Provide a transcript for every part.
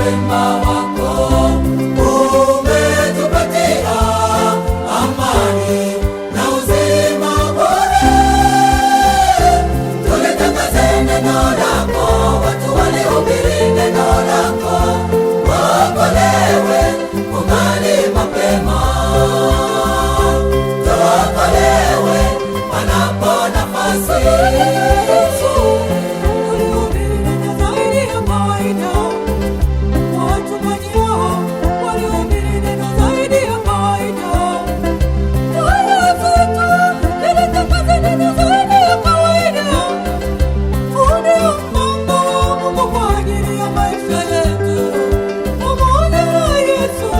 wema wako. Umetupatia amani na uzima bure. Tulitangaze neno lako, watu walihubiri neno lako, waokolewe kungali mapema. Tuokolewe panapo nafasi. Tulihubiri neno zaidi ya kawaida. Wachungaji nao walihubiri neno zaidi ya kawaida. Kwaya zetu zilitangaza neno zaidi ya kawaida. Huu ndio mpango wa Mungu kwa ajili ya maisha yetu. Pamoja na Yesu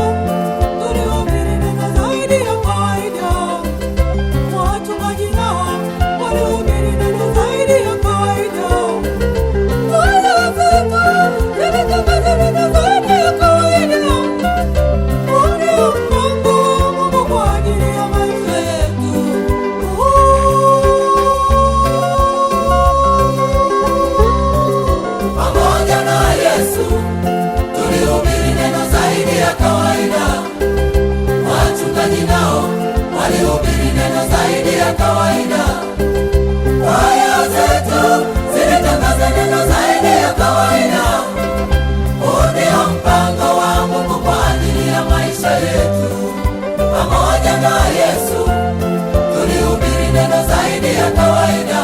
tulihubiri neno zaidi ya kawaida. Wachungaji nao walihubiri neno zaidi ya kawaida. Kwaya zetu zilitangaza neno zaidi ya kawaida. Huu ndio mpango wa Mungu kwa ajili ya maisha yetu. Pamoja na Yesu tulihubiri neno zaidi ya kawaida. Wachungaji nao walihubiri neno zaidi ya kawaida. Kwaya zetu zilitangaza neno zaidi ya kawaida. Huu ndio mpango wa Mungu kwa ajili ya maisha yetu. Pamoja na Yesu tulihubiri neno zaidi ya kawaida.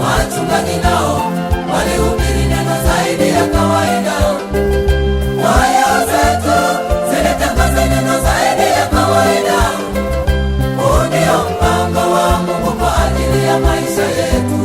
Wachungaji nao walihubiri neno zaidi ya kawaida. Kwaya zetu zilitangaza neno zaidi ya kawaida. Huu ndio mpango wa Mungu kwa ajili ya maisha yetu.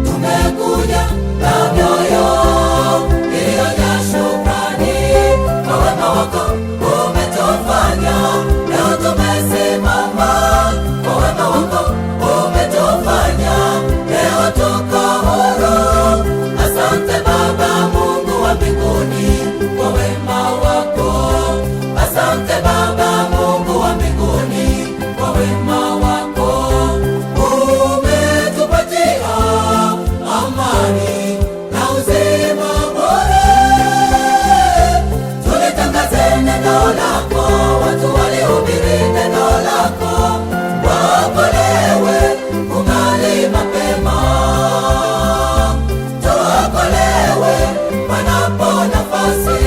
Tumekuja na mioyo iliyojaa shukrani kwa wema wako umetufanya leo tumesimama. Kwa wema wako umetufanya leo tuko huru. Asante Baba Mungu wa mbinguni kwa wema wako. Asante Baba Mungu wa mbinguni kwa wema wako. Umetupatia amani na uzima bure. Tulitangaze neno lako, watu walihubiri neno lako, waokolewe kungali mapema. Tuokolewe panapo nafasi.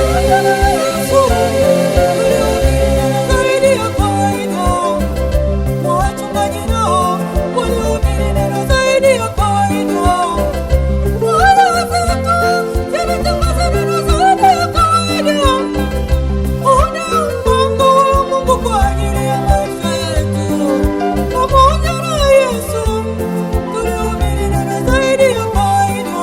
Zaidi ya kawaida. Wachungaji nao walihubiri neno zaidi ya kawaida. Kwaya zetu zilitangaza neno zaidi ya kawaida. Huu ndio mpango wa Mungu kwa ajili ya maisha yetu. Pamoja na Yesu tulihubiri neno zaidi ya kawaida.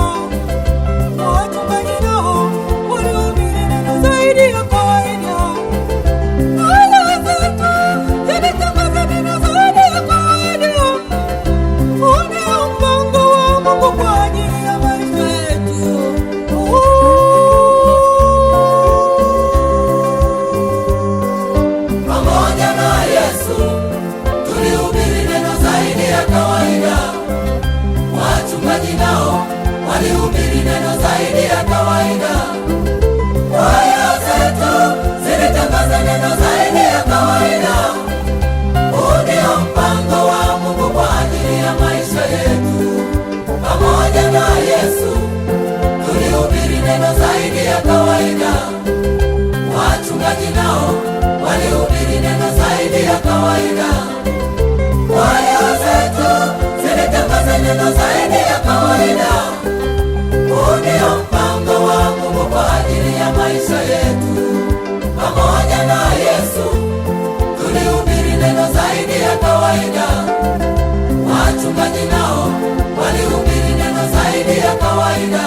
Wachungaji nao walihubiri neno zaidi ya kawaida. Kwaya zetu zilitangaza neno zaidi ya kawaida. Huu ndio mpango wa Mungu kwa ajili ya maisha yetu. Pamoja na Yesu tulihubiri neno zaidi ya kawaida. Wachungaji nao walihubiri neno zaidi ya kawaida. Kwaya zetu zilitangaza neno zaidi ya kawaida. Huu ndio mpango wa Mungu kwa ajili ya maisha yetu. Pamoja na Yesu tulihubiri neno zaidi ya kawaida. Wachungaji nao walihubiri neno zaidi ya kawaida. Kwaya zetu zilitangaza neno zaidi ya kawaida. Huu ndio mpango wa Mungu kwa ajili ya maisha yetu. Pamoja na Yesu tulihubiri neno zaidi kawaida. Wachungaji nao walihubiri neno zaidi ya kawaida.